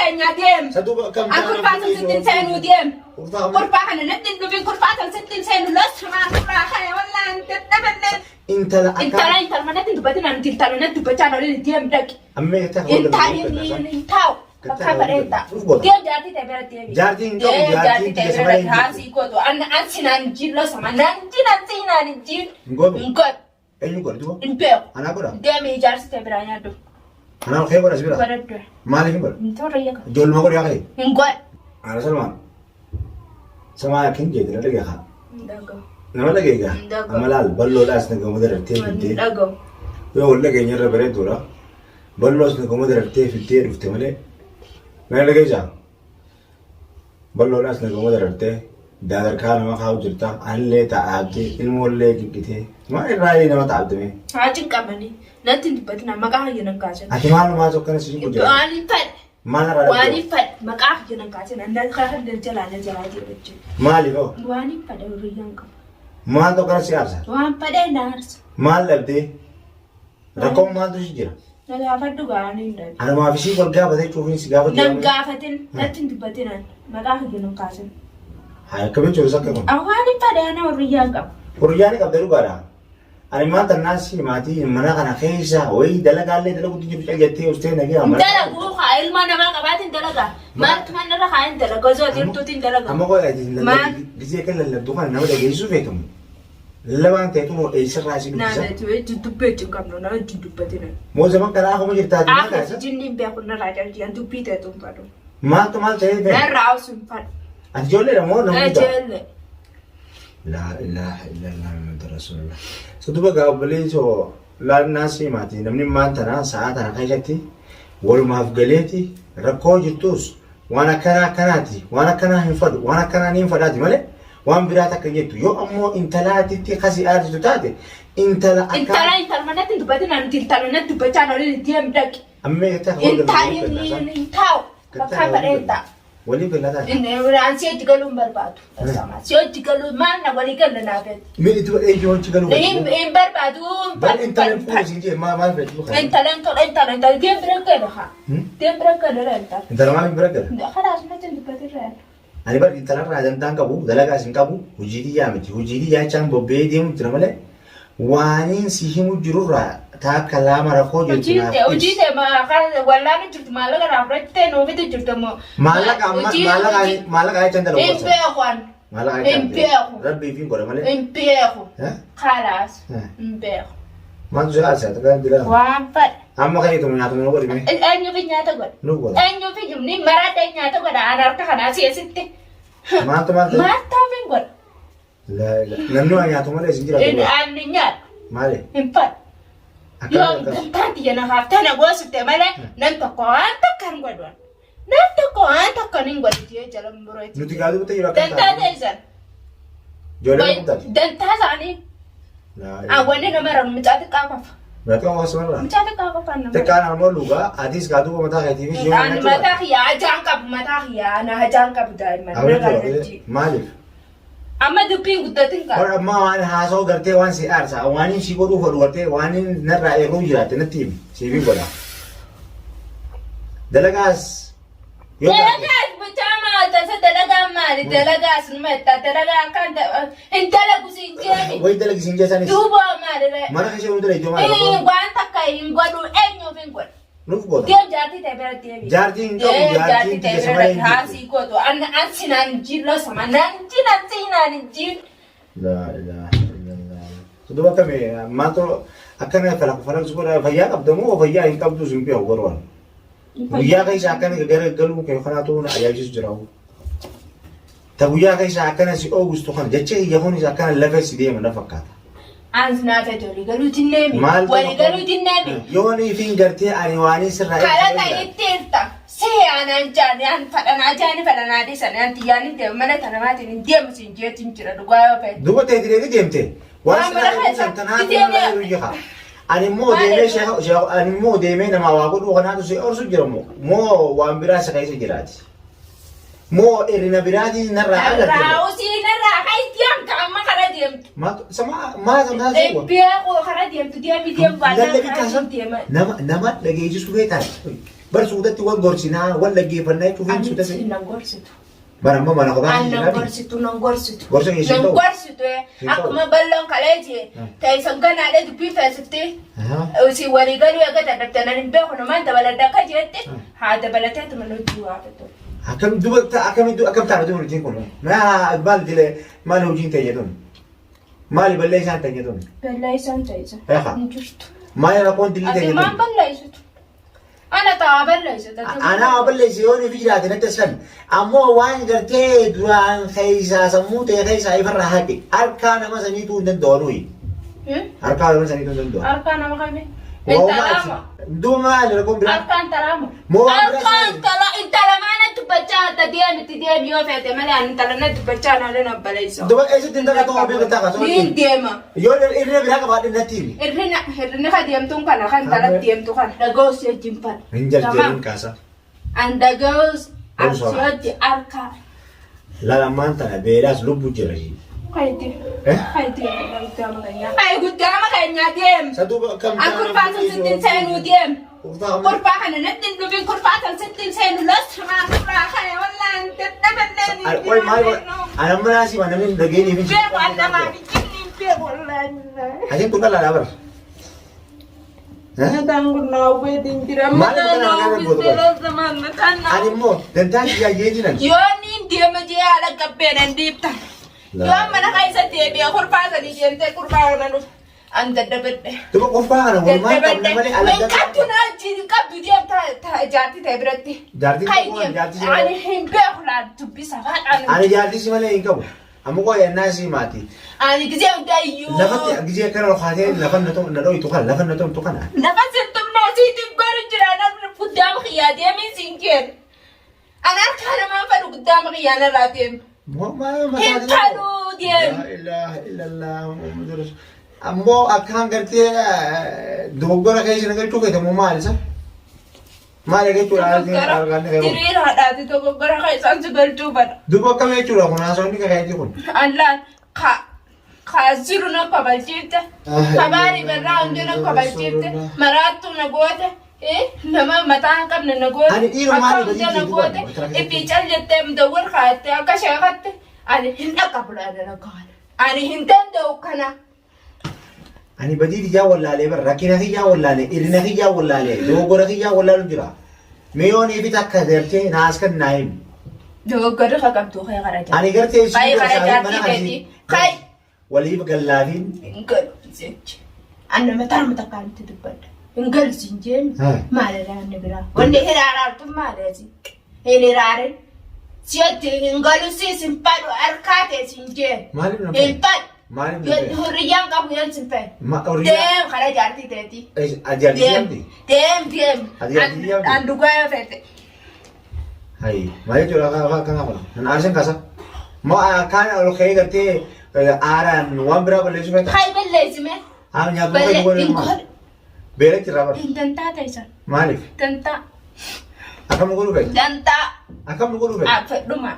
teenyaa deem. Sa duuba akkam An kurfaa san sitti hin seenuu deem. Kurfaa kam? Kurfaa kana natti hin dhufin kurfaa san sitti hin seenu lasmaa kurfaa kana wallaan dadhaballee. Intala akka Intala intala manatti hin dubbatin ani intala natti dubbachaa hin deem dhaqi. Amma eeggattaa kan Intalli hin taa'u. Bakka fedhe hin taa'u. Deem jaartii ta'e bira deemi. Jaartii hin qabu, Deem jaartiin jaartii ta'e tiyya bira samalee hin dhaqi. jirtu. Haasii gootu. An an naan jin losama. Naan jin an si naan jin. Hin godhu. Hin godhu. Eenyu godha duuba? Hin beeku. Anaa godha? Deemi ijaarsi ta'e biraa nyaadhu. Anaa kee godha si bira? Godhadhu. Maaliif hin godha? Hin torre yaqa. Ijoolluma godhi yaa kee. Hin godhu. Ana Salmaan. Samaa akkin jeete na dhagee kaa. Hin dhagahu. Nama dhagee gaa. Hin dhagahu. Amma laal balloodhaas nagama darartee Hin fiddee. dhagahu. Yoo wal dhageenya irra bareeduudha. Balloos nagama darartee fiddee dhufte malee. Nama dhageessaa? Balloodhaas nagama darartee daadarkaa nama kaa'u jirta. Anillee taa'aabdee ilmoollee cinqitee. Maal irraa nama taa'abdee? Haa cinqamanii. Natti hin dubbatina maqaa kiyya nan kaasin. Ati maalumaa tokkana si cinqu jira. Waan hin fedhe. Maal irraa Waan dhabdee? hin fedhe maqaa kiyya nan kaasin. Annan karaa jalaa na jalaa deema jechuudha. Maaliif hoo? Waan hin fedhe hiriyyaan qabu. Maal tokkana si aarsa? Waan fedhe na aarsa. Maal dhabdee? Rakkoon maaltu si jira? Na gaafadhu gaanii hin dhabe. Anumaaf isii wal gaafatee cuufiin si gaafatu Nan jira. gaafatin natti hin dubbatin an maqaa kiyya nan kaasin. Haa akkamiin cuufiis akka kun? Waan hin fedhe ana hiriyyaan qabu. Hiriyyaan qabda dhugaadha. Ani maal tannaan si maatii mana kana keessa wayii dalagaallee dalaguutti jiru cal jettee ustee nagee mana. Dalaguu haa ilma namaa qabaatiin dalagaa. Maaltu mana irra haa hin dalaga osoo jirtuutiin dalaga. Amma qoy ati Maal? gisee kan lallabdu kana nama dhageessisuu feetamu. Lallabaan ta'e tun eessarraa si dubbisa. Naannoo wajjin dubbeetti hin qabnu na wajjin dubbatina. Moo zaman kana akkuma jirtaati maal Akka taasisa? jinni hin beeku narraa jaljiyan dubbii ta'e tun fadhu. Maaltu maal ta'ee fe'e? Narraa osoo hin fadhu. Ati ijoolleedha moo nama guddaa? Ijoollee. Laa ilaaha illallah Muhammad Rasulullah. So duba gaa obboleessoo laannaa siimaati namni maan tana sa'aa tana keessatti walumaaf galeeti rakkoo jirtus waan akkanaa akkanaati waan akkanaa hin fadhu waan akkanaa ni hin fadhaati malee waan biraa takka hin jettu yoo ammoo intalaatitti kasi aarsitu taate intala akka Intala intala manatti hin dubbatin ani intala natti dubbachaa hin olin deem dhaqi. amma eeggattaa kan Intalli hin taa'u. Bakka fedhe hin taa'u. Waliin galla taate. Inni biraan si hojii galuu hin barbaadu. Si hojii galuu maal na walii galla naa fedhe. Mee itti eenyu hojii galuu Hin hin barbaadu. Bal intala hin fuudhu siin jee maal fedhu kana? Intala intala intala intala deem bira gala haa. Deem bira gala intala. Intala maal bira gala? Kalaas natti hin dubbatin re'an. Ani bar intala irraa dantaan qabu dalagaas hin qabu hojii tiyyaa miti hojii tiyyaa jechaan bobba'ee deemu jira malee waaniin si himu jirurraa taakka laama rakkoo jirtu Hojii naaf ta'e hojii ibsi. ta'e wallaan jirtu maallaqa irraa fudhattee nuufitu jirtu immoo. Maallaqa amma maallaqa maallaqa jechaan dalagu Hin gorsa. beeku an. Maallaqa Hin jechaan beeku. Rabbii fi godha malee. Hin beeku. Eh? Kalaas. Eh. Hin beeku. Maaltu si haasa takka jira. Waan fadhe. Amma kan ituma nyaatuma nu godhi mee. Eenyuuf nyaata godha? Nu godha. Eenyuuf ni maradha nyaata godha an harka kanaa si'eessitti. Maaltu maal ta'e? Maal ta'uuf hin godha? Laa ilaa. Namni waa nyaatu malee isin jiraatu. Inni aanni nyaadhu. Maali? Hin fadhu. Akkana Yoo akkas. dantaan tiyya na haaf tana goosifte malee nam tokko waan takka hin godhu. Nam tokko waan takka hin godhu jee jala mureetti. Nuti gaazuu ta'e yeroo akkam Dantaa teessan. Ijoollee guddaati. Dantaa isaanii. Laa ilaa. Wanni nama ramu mucaa xiqqaa qofa. Mucaa qofa simarraa. Mucaa xiqqaa qofa nama. Xiqqaan ammoo lugaa atis gaazuu mataa keetiifis yoo Ani mataa kiyyaa ajaan qabu mataa kiyyaa na ajaan qabu daa'imman. Abdii jira maaliif? Amma dubbiin guddatin qaba. Warra ammaa waan haasa'u gartee waan si aarsa waan si godhuu fedhu gartee waan narraa eeguu jiraatte natti himi siifin godha. Dalagaas yoo taate Dalagaas bichaa maal tasa dalagaa maali dalagaas numa itti dalagaa akkaan hin dalagu siin jeemi. wayi dalagi siin jeessanis Duuba maali ree? mana keessa yoo dalagdu maali Ee, waan takka hin godhu eenyuuf hin godhu. nuuf goota. Deem jaartii ta'e bira deemi. Jaartii hin qabu, Deem jaartiin jaartii ta'e tiyya bira samalee hin dhaqi. jirtu. Haasii gootu. An an sinaan jin losama. Naan jin an sinaan jin. Laa ilaaha illallah. Duuba akkami maaltu akkana falaq falaq godha fayyaa qabda moo fayyaa hin qabdu sin beeku garuu ani. Guyyaa keessa akkana gara galuu kee kanaatu na ajaa'ibsiisu jira. Ta guyyaa keessa akkana si oogistu kana jecha kiyya kunis akkana lafa si deema na fakkaata. Ans naa fedhe walii galuutiin neemi. Maal Walii galuutiin neemi. Yoo ni ifin gartee ani waanii sirraa Kadhata itti hirta. See anaan jaani an fadhanaa jaani fadhanaa dhiisan an tiyyaan hin deemu mana tanamaatiin hin deemu siin jeetiin jira dhugaa yoo fedhe. Duuba ta'e direeti deemte. Waan Waan sirraa mana eeguu keessa san tanaatu itti nama deemee- jiru jira. Ani immoo Maal deemee eeguu? ani immoo deemee namaa waa godhuu kanaatu si orsu jira moo moo waan biraa si keessa jiraati. Moo irrina biraatiin narraa agarte. Raawusii narraa hayti hanga amma kara deemtu. Maaltu sama maa sana taasisa. Beeku kara deemtu deemi deemu baannaan Lallabii kara kaasan deema. nama nama dhageessisuu feetaan. Bar suutatti wal gorsinaa wal dhaggeeffannaa jechuuf hin Ani suutatti. nan gorsitu. Bara amma mana kophaa An nan hin gorsitu nan gorsitu. Gorsa keessi hin Nan ta'u. gorsitu. Hin ta'u. Akkuma balloon kalee jee ta'e sanganaadha dubbii feesifti. Si walii galuu eega dadhabde nan hin beeku namaan dabaladha akka jeette haa dabalateetu mana hojii waa fedhu. Akkam duba akkamitti akkam ta'a duba hojiin kun? Maal dile maal hojiin ta'e jedhuun? Maali ballee isaan ta'e jedhuun? Bal'aa isaan ta'isa. Eegaa. Hin jirtu. Maali rakkoon dilli ta'e Ati maan jedhuun? balleessitu? Ana ta'a balleessitu. Anaa balleessi yoo nuuf jiraate natti san ammoo waan gartee duraan keessaa sammuu ta'e keessaa ifarraa haqe harkaa nama saniituu hin danda'u nuyi. Harkaa nama saniituu hin danda'u. Harkaa nama kami? Intalaama. Duuba maali rakkoon biraa? Harkaan talaama. Moo waan biraa Harkaan saani? tala intala maana dubbachaa adda deemiti deemi yoo feete malee ani intala na dubbachaa naannoo na balleessu. Duuba eessatti hin takka beeku takka Niin deema. Yoo irra biraa qabaadhe natti himi. Hirrina hirrina ka deemtuun kana kan intala deemtu kana dhaga'uus wajjin fadha. Hin jarjarin kaasa. An dhaga'uus Dhaga'uus asii wajji harka. Lalammaan tana beelaas lubbu jira. Kayti. Eh? Kayti guddaa keenyaa. Ay guddaa keenyaa deem. Saduu akkam An kurfaa sun sittin seenuu deem. Kurfaa amma Kurfaa kana natti hin dhufin kurfaa san sittin seenu lasmaa kurfaa kana wallaan dadhaballee Qoy maal ana mana si mana namni dhageenii fi Beeku an namaa fi jinni hin beeku wallaan. Asin kun dhala bara. Mataan kun na hawweetiin jira. Maal Mataan na mataan kana gootu hawwistee lasmaan mataan na Ani immoo dantaa kiyyaa jee jiran. Yoo niin deema jee haala qabbeenan dhiibta. Yoo mana keessa deebi'e kurfaa sanii deemtee kurfaa kana dhufa. An dadhabadhe. Duba qofaa kana walumaan qabna Dadhabadhe. malee ala Hin qabdu na wajjin hin qabdu deemta jaartii ta'e biratti. Jaartiin Kai qabu, deem. jaartii si malee. Ani hin beeku laa dubbisa faadhaan. Ani jaartii si malee hin qabu. Amma qoy ennaa si maati. Ani gisee hundaa iyyuu. Lafatti gisee akkana ol kaatee lafa na ta'u na dho'itu kana lafa na ta'u kana. Lafa sirtumnaa siitiif godhu jira namni guddaa kiyyaa deemin siin jedhe. Ani harkaa namaan fadhu guddaa kiyyaa narraa deema. Hin fadhu deem. La ilaha illallah Muhammadu Rasul. Ammoo akkaan gartee dogoggora keessa na galchuu keessa moo maal isa? Maal jechuudha argaan ni qabu. Diriira haadhaati dogoggora keessaan si galchuu fadha. Duuba akkam jechuudha kun haasawni kakaayiti kun. Allaan ka ka jiru na kabachiifte. Kabaari barraa hundi na kabachiifte. Maraattuu na goote. Nama mataa hin qabne na goote. Ani dhiiruma Akka maali hunda na badii goote. jechuudha. Ifi cal jettee mudawwar kaayattee akka sheekatte. Ani hin dhaqqabu laala kana. Ani hin danda'u kana. Ani badii kiyyaa wallaalee bara rakkina kiyyaa wallaalee hirrina kiyyaa wallaalee dogoggora kiyyaa wallaalu jira. Miyoon ifi takka gartee naas kan naa himi. Dogoggorri ka qabdu kee kara jaartii. Ani gartee ishii Kai kara gorsaa fi jaartii mana kana keetii. Kai. waliif gallaafiin Hin galu jechi. Ani mataa nama takkaan itti dubbadha. Hin galu siin jeen maali raanni biraa. Wanni hiraaraartu maali asii? Hin hiraarin. Si'otti hin galu siis hin fadhu harkaa ta'e siin jeen. Maaliif na Hin fadhu. Maaliif na fedhe? Hurriyyaan qabu yoon sin fedhe. Ma hurriyyaa Deem karaa jaartii teetii. jaartii Deem. yaamti? Deem deem. Ati jaartii yaamti? An dhugaa yoo fedhe. Hayi maal jechuudha akka akkana kun nan aarsan kaasa. Moo akkaan ol ka'ee gartee aaraan waan biraa balleessuu feeta? Hai balleessime. Haa nyaatuma Balle kan godhan hin maal? godhu. Beelatti irraa bara. Hin dantaa ta'e Maaliif? Dantaa. Akkam nu godhuu feeta? Dantaa. Akkam nu godhuu feeta? Fedhuma.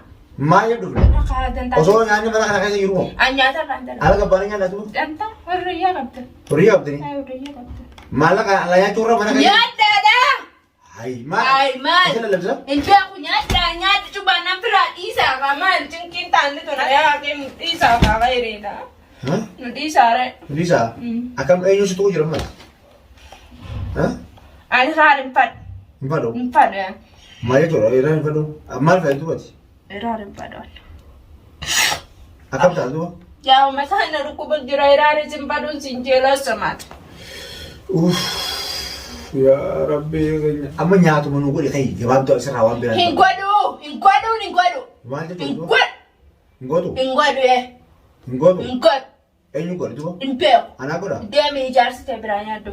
Maaliif dhufne? Karaa dantaa. Osoo nyaanni mana kana keessa jiru moo? An nyaata irraa hin dalagu. Ala gabbaanii nyaanna tuba? Dantaa hurriyyaa qabda. Horii qabdini? Hai hurriyyaa qabda. Maallaqa ala nyaachuu irra mana keessa? Nyaadhaadha. Hayi maal? Hayi maal? Isa lallabsa? Hin beeku nyaadhaa nyaadha cubaa nan biraa dhiisaa kaa maal cinqiin taanni tona yaa kee nu dhiisaa kaa qayriidha. Nu dhiisaa ree. Lisa, akkam eenyu si tuqu jira maal? Ani kaan hin fadhu. Hin fadhu. Hin fadhu yaa. Maal jechuudha? Irraa hin fadhu. Maal fayyadu duubati? Iraan hin fadhu. Akkam ta'a duuba? Yaa mataa na dhukkuba jira iraan isin fadhuun sin jeelaa samaata. Uff, yaa Rabbi keenya. Amma nyaatuma nu godhi kai gabaabduu asirraa waan biraa. Hin godhu hin godhu hin godhu. Maal Hin jechuudha? godhu Hin gootu? hin godhu ee Hin gootu? hin godhu Eenyu godhi duuba? hin beeku. Anaa godha? Deemi ijaarsi ta'e biraa nyaadhu.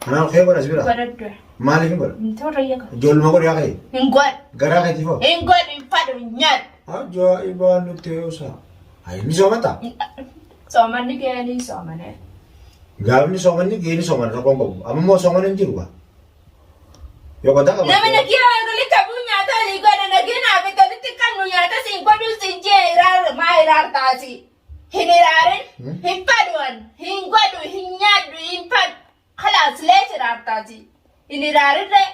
Anaa kee godha si bira? Godhadhu. Maaliif hin godha? Hin torra qaba. Ijoolluma godhi yaa kee? Hin godhu. Garaa keetiif hoo? Hin godhu hin fadhu hin nyaadhu. Ajaa'ibaa nutti heeruusaa. Hayi ni soomataa? Soomanni gahanii soomanee. Gaafni soomanni geeni sooman rakkoon qabu. Amma immoo soomanni hin jiru gaa. Yoo qotaa qaba. Namni nagee walitti qabuu nyaata walii godha nagee naaf walitti qabnu nyaata siin godhu siin jee iraar maa iraar taasi. Hin iraarin hin fadhuwan hin godhu hin nyaadhu hin fadhu. Kalaas lees iraar taasi. Hin iraarirree.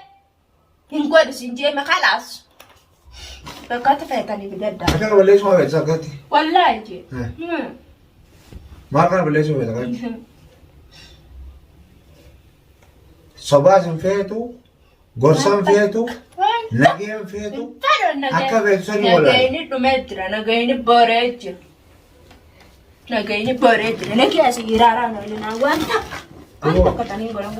Hin godhu siin jeeme kalaas. Bakka feetanii fidadhaa. Akka kana balleessuu maa feetu akkatti? Wallaahi jee. Maal kana balleessuu feetu akkatti? Sobaas hin feetu, gorsa hin feetu, nagee hin feetu. Akka feetu sanii walaala. Nagayni dhumee jira. Nagayni booree jira. Nagayni booree jira. Nagaya asii hiraaraan oolinaa waan takka. Waan takka taniin godhan.